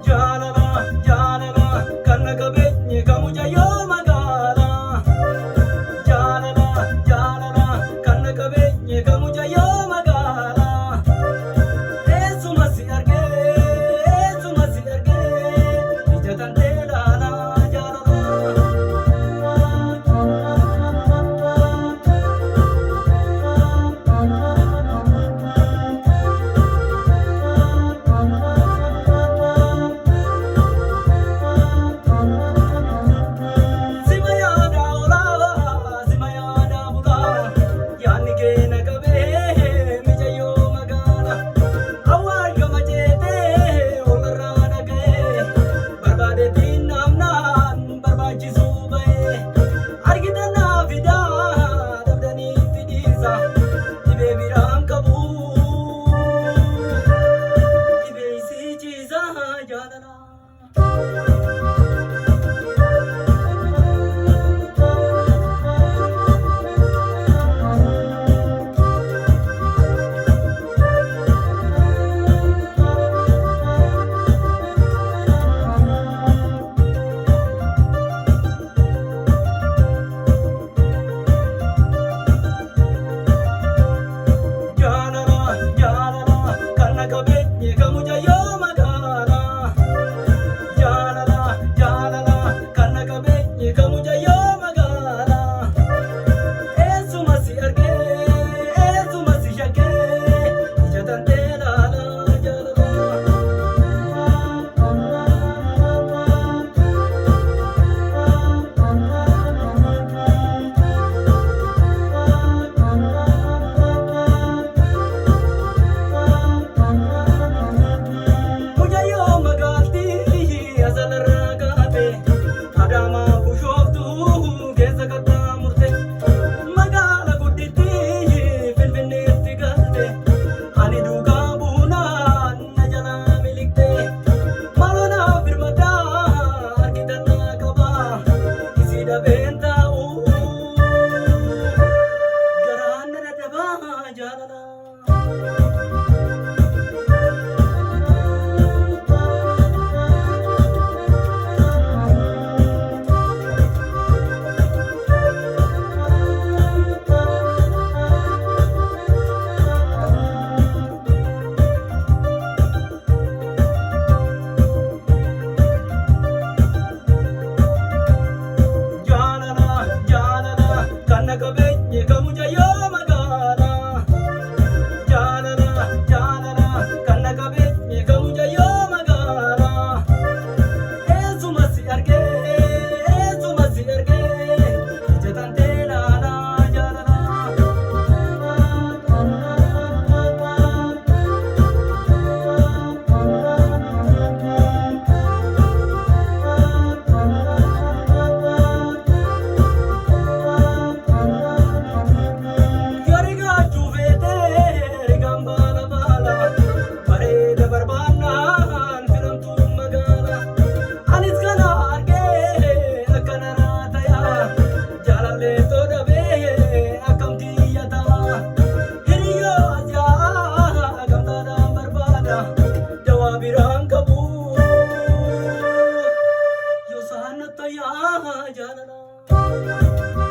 Jaalala jaalala kan na qabeenye kamujayyoo magaalaa. Jaalala jaalala kan na qabeenye kamujayyoo magaalaa. Eessuma si argee eessuma si argee ija kan ta'e ilaalaa jaalala. Sima yaada olaa sima yaada bulaa yaadni kee na qabee mijayyoo magaala. Awwaal gama jeetee olarraa dhaga'ee barbaadeetiin naamnaan barbaachisuu ba'ee argitan naa fidaa dhabdaniitti dhiisa dhibee biraan qabu dhibee isii ciisa jaalala. Jaalala jaalala kan na qabeenye kamujayyoo magaalaa. Jaalala jaalala kan na qabeenye kamujayyoo magaalaa. Eessuma si argee eessuma si shakkee ija tantee ilaalaa jaalala. Mujayyoo magaaltii asalarraa kaate Adaamaa bushooftuu keessa qaxxaamurte magaala guddittii Finfinneetti galte ani duukaa buunaan na jalaa miliqte maaloo naaf birmaddaa argitan naa qabaa isii dhabeen taa'u garaan na dadhabaa jaalala. Jaalala jaalala kan na qabeenye kamujayyoo magaalaa. Jaalala jaalala kan na qabeenye kamujayyoo magaalaa. Eessuma si argee eessuma si argee ija tantee ilaalaa jaalala. Yoo chuufeetee rigaan baala baala bareeda barbaannaan filamtuu magaala. Anis kana argee akkana raatayaa jaalallee todhabee akkam xiyyataa. Hiriyyoo as yaa'aa gamtaadhaan barbaada dawaa biraan qabu. Yoo isaan na tayyaa jaalala.